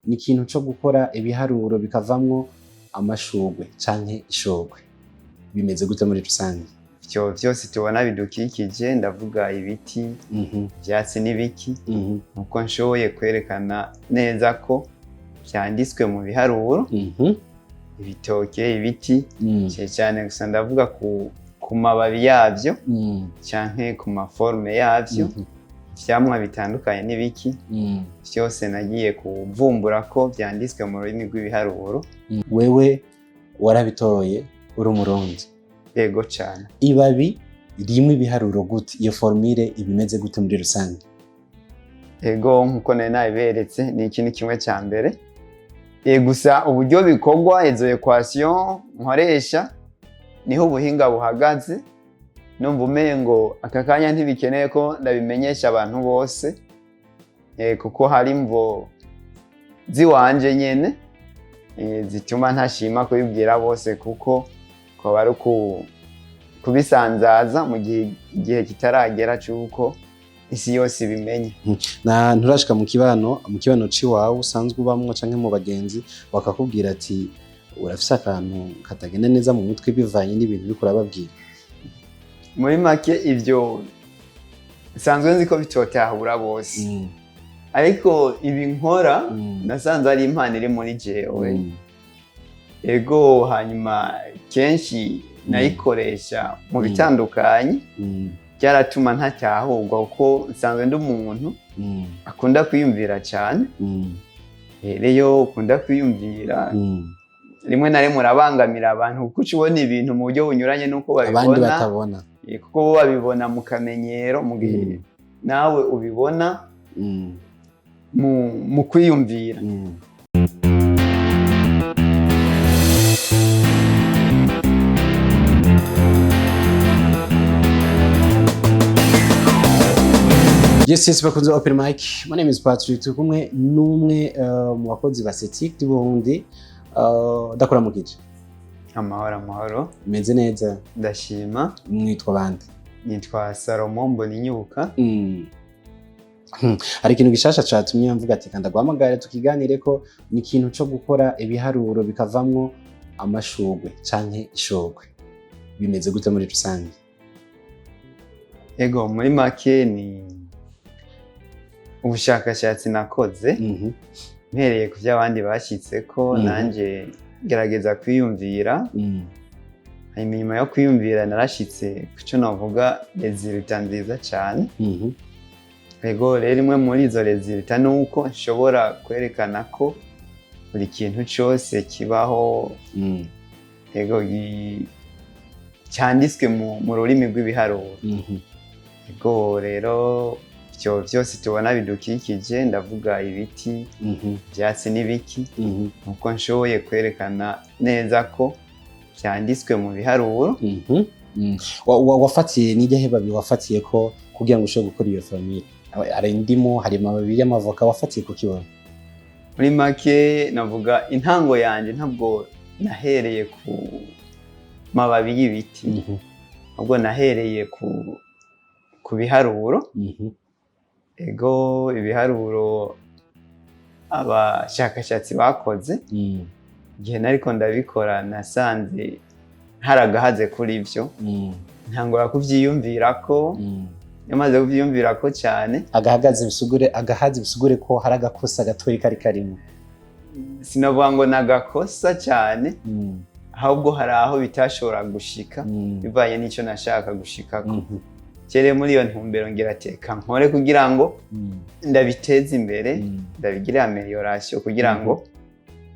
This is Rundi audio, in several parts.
Ni ikintu co gukora ibiharuro bikavamwo amashurwe canke ishurwe. Bimeze gute muri rusange? Ivyo vyose tubona bidukikije, ndavuga ibiti, ivyatsi n'ibiki, nuko nshoboye kwerekana neza ko vyanditswe mu biharuro. Ibitoke, ibiti, cyane cyane gusa ndavuga ku mababi yavyo canke ku ma formes yavyo, ivyamwa bitandukanye n'ibiki, vyose nagiye kuvumbura ko vyanditswe mu rurimi rw'ibiharuro. Wewe warabitoye uri Umurundi? Yego cane. Ibabi rimwe ibiharuro gute? Iyo formule ibimeze gute muri rusange? Ego, nkuko nari nabiberetse, ni ikintu kimwe cya mbere. Gusa uburyo bikorwa, izo équation nkoresha, niho ubuhinga buhagaze. Numva umengo aka kanya ntibikeneye ko ndabimenyesha abantu bose, kuko hari imvo ziwanje nyene zituma ntashima kubibwira bose, kuko kwaba ari kubisanzaza mu gihe igihe kitaragera c'uko isi yose ibimenye. Na nturashika mu kibano ciwawe usanzwe ubamwo canke mu bagenzi, bakakubwira ati urafise akantu katagenda neza mu mutwe bivanye n'ibintu uriko urababwira? Muri make, ivyo nsanzwe nzi ko bitotahura bose, ariko ibi nkora nasanze ari impano iri muri jewe. Ego, hanyuma kenshi nayikoresha mu bitandukanye, byaratuma ntatahurwa kuko nsanzwe ndi umuntu akunda kwiyumvira cyane. Rero iyo ukunda kwiyumvira, rimwe na rimwe urabangamira abantu, kuko uca ubona ibintu mu buryo bunyuranye n'uko abandi babibona. Batabona. Kuko bo babibona mu kamenyero, mu gihe nawe ubibona mu kwiyumvira. Yes, bakunze Open Mic. My name is Patrick. Turi kumwe n'umwe mu bakozi ba CETIC du Burundi. Ndakora mu gice. Amahoro, amahoro. Meze neza? Ndashima. Mwitwa bande? Nitwa Salomo Mboninyuka. Hari ikintu gishasha catumye mvuga ati kanda guhamagare tukiganire ko ni ikintu co gukora ibiharuro bikavamwo amashurwe canke ishurwe. Bimeze gute muri rusange? Ego, muri make ni ubushakashatsi nakoze mpereye ku byo abandi bashyitseko, nanjye gerageza kwiyumvira. Hanyuma inyuma yo kwiyumvira narashitse ku cyo navuga résultat nziza cyane. Ego, rero imwe muri izo résultats ni uko nshobora kwerekana ko buri kintu cyose kibaho, ego, cyanditswe mu rurimi rw'ibiharuro. Ego, rero ibyo byose tubona bidukikije, ndavuga ibiti, ibyatsi n'ibiki, nuko nshoboye kwerekana neza ko byanditswe mu biharuro. Wafatiye n'iryahe babi wafatiye ko kugira ngo ushobore gukora iyo formule? Hari indimu, hari amababi y'amavoka, wafatiye ku kibona? Muri make navuga intango yanjye ntabwo nahereye ku mababi y'ibiti, ahubwo nahereye ku biharuro. Ego, ibiharuro abashakashatsi bakoze, igihe nariko ndabikora nasanze hari agahaze kuri byo, ntangura kuvyiyumvirako. Yamaze kuvyiyumvirako cyane. Agahagaze bisugure, agahaze bisugure ko hari agakosa gatoyi kari karimo. Sinavuga ngo ni agakosa cyane, ahubwo hari aho bitashobora gushika bivanye n'icyo nashaka gushikako. Kere muri iyo ntumbero ngira teka nkore kugira ngo ndabiteze imbere, ndabigire amélioration kugira ngo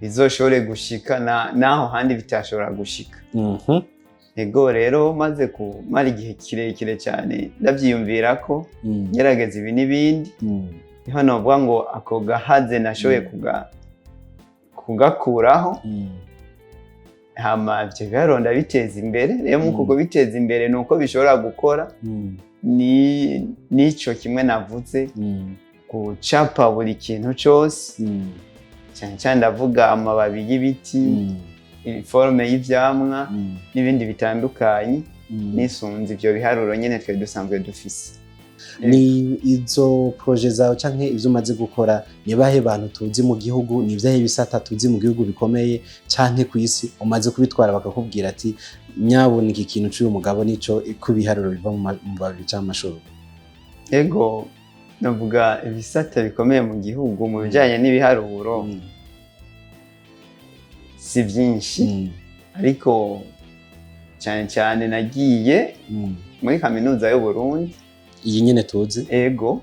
bizoshobore gushika naho handi bitashobora gushika. Ego, rero maze kumara igihe kirekire cyane ndabyiyumvira ko ngerageza ibi n'ibindi, niho novuga ngo ako gahaze nashoboye kugakuraho. Hama ivyo biharuro ndabiteza imbere. Rero mu kubiteza imbere ni uko bishobora gukora ni n'ico kimwe navuze, gucapa buri kintu cose, cyane cyane ndavuga amababi y'ibiti, forme y'ivyamwa n'ibindi bitandukanye, nisunze ivyo biharuro nyene twari dusanzwe dufise. Ni izo projets zawe canke ivyo umaze gukora, ni bahe bantu tuzi mu gihugu, ni vyahe bisata tuzi mu gihugu bikomeye canke ku isi umaze kubitwara bakakubwira ati: "Nyabona iki kintu c'uyu mugabo nico ko ibiharuro biva mu mababi canke amashurwe"? Ego, navuga ibisata bikomeye mu gihugu mu bijyanye n'ibiharuro si byinshi, ariko cyane cyane nagiye muri Kaminuza y'u Burundi. Iyi nyene tuzi? Ego.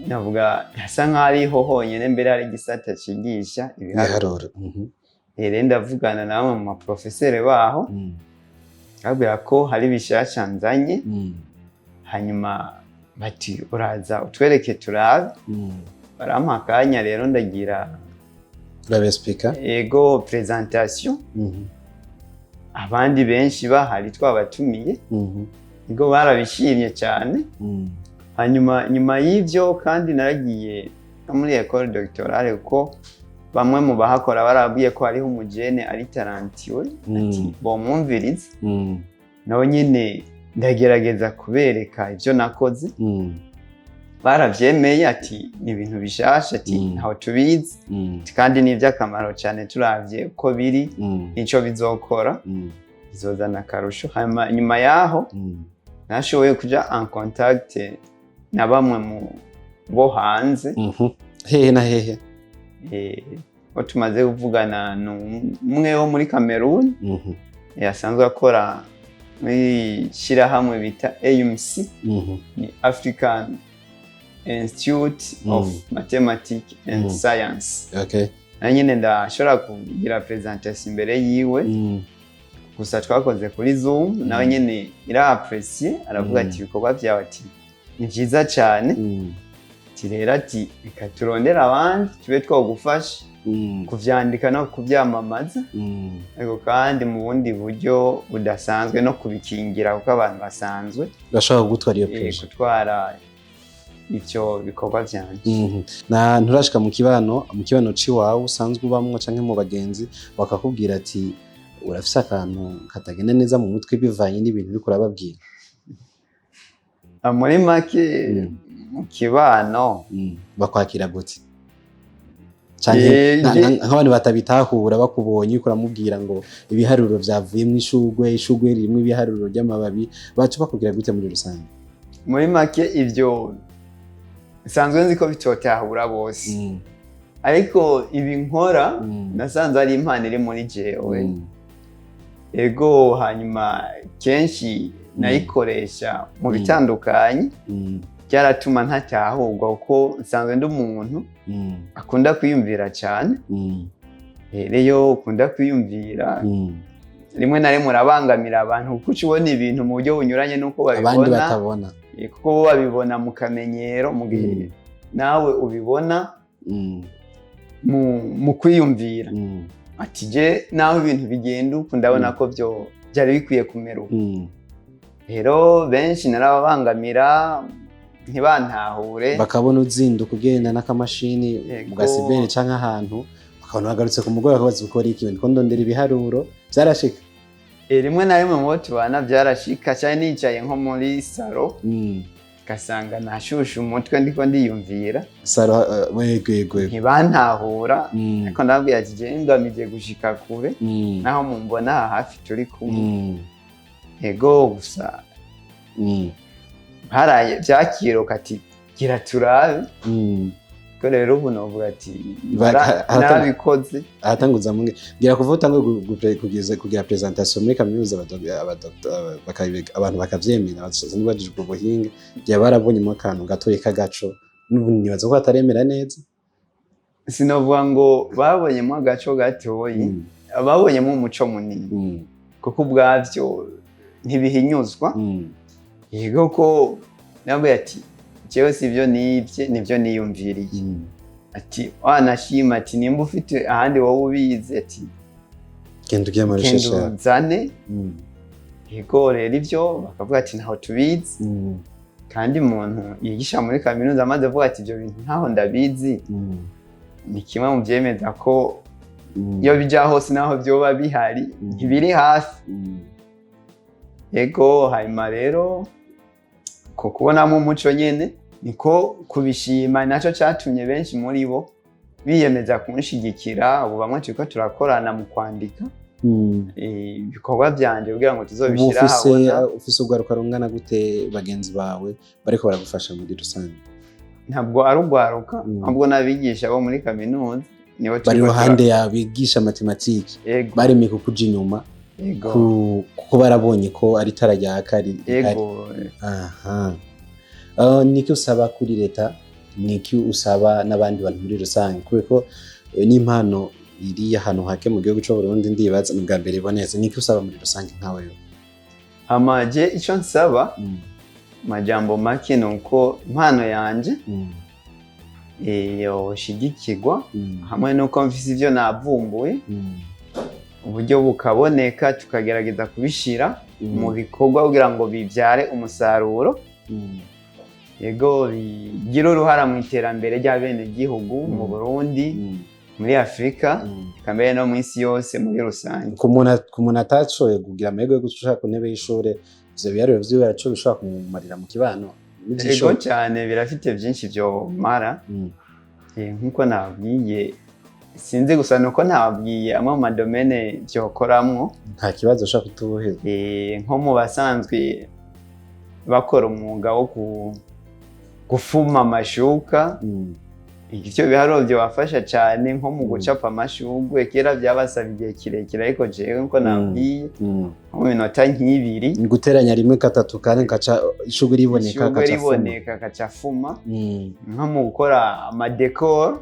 Navuga hasa nk'aho ariho honyine mbere hari igisata cigisha ibiharuro. Ibiharuro. Rero ndavugana na bamwe mu maprofeseri baho, babwira ko hari bishasha nzanye. Hanyuma bati: "Uraza utwereke turabe." Barampa akanya, rero ndagira Urabesipika? Ego, présentation, abandi benshi bahari twabatumiye. Ego, barabishimye cyane. Hanyuma nyuma y'ibyo kandi naragiye no muri école doctorale, kuko bamwe mu bahakora barabwiye ko hariho umujene ari talentueux, ati bomwumvirize. Nabo nyine ndagerageza kubereka ibyo nakoze. Baravyemeye, ati ni ibintu bishasha, ati ntaho tubizi. Ati kandi ni iby'akamaro cyane, turavye uko biri nico bizokora, bizozana akarusho. Hanyuma nyuma yaho nashoboye kuja en contact na bamwe mu bo hanze. Hehe na hehe? Bo tumaze kuvugana ni umwe wo muri Cameroon, asanzwe akora muri shyirahamwe bita AMC, ni African Institute of Mathematics and Science. Na nyine ndashobora kugira présentation imbere yiwe. Gusa twakoze kuri Zoom, nawe nyine ira apprécié, aravuga ati: "Ibikorwa byawe," ati, "ni byiza cyane." Ati rero, ati: "Reka turondere abandi tube twagufasha kuvyandika no kuvyamamaza, ariko kandi mu bundi buryo budasanzwe no kubikingira, kuko abantu basanzwe bashobora kugutwara iyo projet, gutwara ivyo bikorwa vyanje." Na nturashika mu kibano ciwawe usanzwe ubamwo canke mu bagenzi bakakubwira ati: "Urafise akantu katagenda neza mu mutwe," bivanye n'ibintu uriko urababwira? Ah, muri make, mu kibano Bakwakira gute? Canke nk'abantu batabitahura bakubonye uriko uramubwira ngo ibiharuro vyavuyemwo ishurwe, ishurwe ririmwo ibiharuro ry'amababi, baca bakubwira gute muri rusange? Muri make, ivyo nsanzwe nzi ko bitotahura bose, ariko ibi nkora nasanze ari impano iri muri jewe. Ego, hanyuma kenshi nayikoresha mu bitandukanye, byaratuma ntatahurwa kuko nsanzwe ndi umuntu akunda kwiyumvira cyane. Rero iyo ukunda kwiyumvira, rimwe na rimwe urabangamira abantu, kuko uca ubona ibintu mu buryo bunyuranye n'uko abandi babibona. Batabona. Kuko bo babibona mu kamenyero, mu gihe nawe ubibona mu kwiyumvira, ati: "Je naho ibintu bigenda uku, ndabona ko byo byari bikwiye kumera uku." Rero benshi narababangamira, ntibantahure. Bakabona uzinduka ugenda n'akamashini mu ga cyber canke ahantu, bakabona bagarutse ku mugoroba, bakabaza: "Ukora iki?" "Ndiko ndondera ibiharuro." Vyarashika? Rimwe na rimwe mu bo tubana byarashika cyane, nicaye nko muri salon, ugasanga nashushe umutwe ndiko ndiyumvira. Salon, yego yego yego. Ntibantahura, ariko ndababwira ati: "Je ngamije gushika kure, naho mumbona aha hafi turi kumwe." Ego, gusa haraye byakiruka ati: "Gira turabe." Ko rero ubu novuga ati narabikoze. Ahatanguza mwe ngira kuva utanguye kugira présentation muri kaminuza, abantu bakavyemera, basoza nibajijwe ubuhinga, byaba barabonyemo akantu gatoyi k'agaco, n'ubu nibaza ko bataremera neza. Sinovuga ngo babonyemo agaco gatoyi, babonyemo umuco munini, kuko ubwavyo ntibihinyuzwa. Yego, ko nabwo ati: "Jewe sivyo nibye, nivyo niyumviriye." Ati: "Wanashima," ati, "nimba ufite ahandi wowe ubizi," ati, "genda ugiye muri "genda recherche." uzane." Yego, rero ivyo bakavuga ati: "Ntaho tubizi." Kandi umuntu yigisha muri kaminuza amaze avuga ati: "Ibyo bintu ntaho ndabizi," ni kimwe mu byemeza ko iyo bija hose, naho byoba bihari, ntibiri hafi. Yego, hanyuma rero Ko kubonamo umuco nyene niko kubishima, naco catumye benshi muri bo biyemeza kunshigikira. Ubu bamwe turiko turakorana mu kwandika ibikorwa vyanje kugira ngo Ubu tuzobishire ufise ahabona. Ufise urwaruka rungana gute, bagenzi bawe bariko baragufasha muri rusange? Ntabwo ari urwaruka, ahubwo n'abigisha bo muri kaminuza nibo Bari turiko iruhande yawe bigisha mathématiques? Yego. Baremeye kukuja inyuma? Yego. Kuko barabonye ko ari itara ryaka rihari. Yego. Aha. Niki usaba kuri leta, niki usaba n'abandi bantu muri rusange? Kubera ko n'impano iri ahantu hake mu gihugu c'u Burundi, ndibaza ni ubwa mbere ibonetse. Niki usaba muri rusange nkawe yo? Hama je ico nsaba, majambo make, ni uko impano yanje yoshigikirwa, hamwe n'uko mfise ivyo navumbuye, uburyo bukaboneka, tukagerageza kubishira mu bikorwa kugira ngo bibyare umusaruro, yego, bigire uruhara mu iterambere ry'abenegihugu mu Burundi, muri Afurika, eka mbere no mu isi yose muri rusange. Ku muntu atashoboye kugira amahirwe yo guca ku ntebe y'ishure, ivyo biharuro vyiwe haraco bishobora kumumarira mu kibano? Yego. N'ivy'ishure? Cyane, birafite byinshi byomara. Nkuko nababwiye, sinzi gusa nuko ntababwiye amwe mu ma domaines byokoramwo. Nta kibazo, ushobora kutubuheza. Nko mu basanzwe bakora umwuga wo gufuma amashuka, ivyo biharuro byobafasha cyane nko mu gucapa amashugwe. Kera byabasaba igihe kirekire, ariko jewe nkuko nabwiye, nko mu minota nk'ibiri. Ni guteranya rimwe, gatatu, kane, kaca ishugwe riboneka. Ishugwe kaca fuma. Riboneka, kaca fuma. Nko mu gukora ama décors,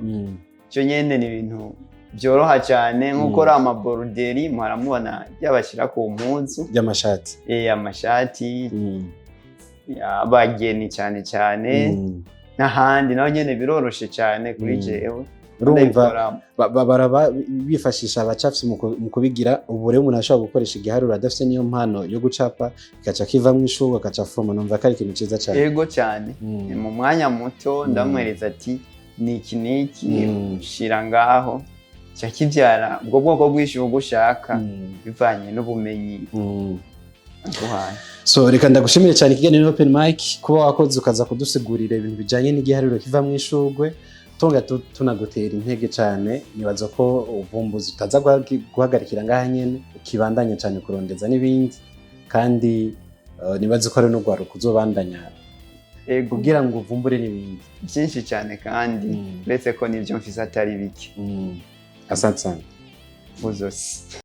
icyo nyene ni ibintu byoroha cyane. Nko gukora ama broderies, muharamubona byabashyira ku mpuzu. By'amashati. Amashati abageni cyane cyane, n'ahandi naho nyene biroroshe cyane kuri jewe. Urumva Ndabikora. Baraba bifashisha abacapsi mu kubigira. Ubu rero umuntu ashobora gukoresha igiharuro adafite niyo mpano yo gucapa, gaca kivamwo ishurwe, agaca afuma. Numva ko ari ikintu ciza cyane. Yego cyane. Ni mu mwanya muto, ndamwereza ati niki niki, shira ngaho, cya kibyara ubwo bwoko bw'ishurwe ushaka, bivanye n'ubumenyi aguhaye. So reka ndagushimire cyane ikiganiro Open Mic, kuba wakoze ukaza kudusigurira ibintu bijanye n'igiharuro kivamwo ishurwe. Tunga tunagutera intege cyane. Nibaza ko ubuvumbuzi utaza guhagarikira ngaha nyene, ukibandanya cyane kurondeza n'ibindi, kandi nibaza ko ari n'urwaruka uzobandanya kugira ngo uvumbure n'ibindi. Byinshi cyane kandi, uretse ko n'ibyo mfise atari bike. Asante sana. Uzosi.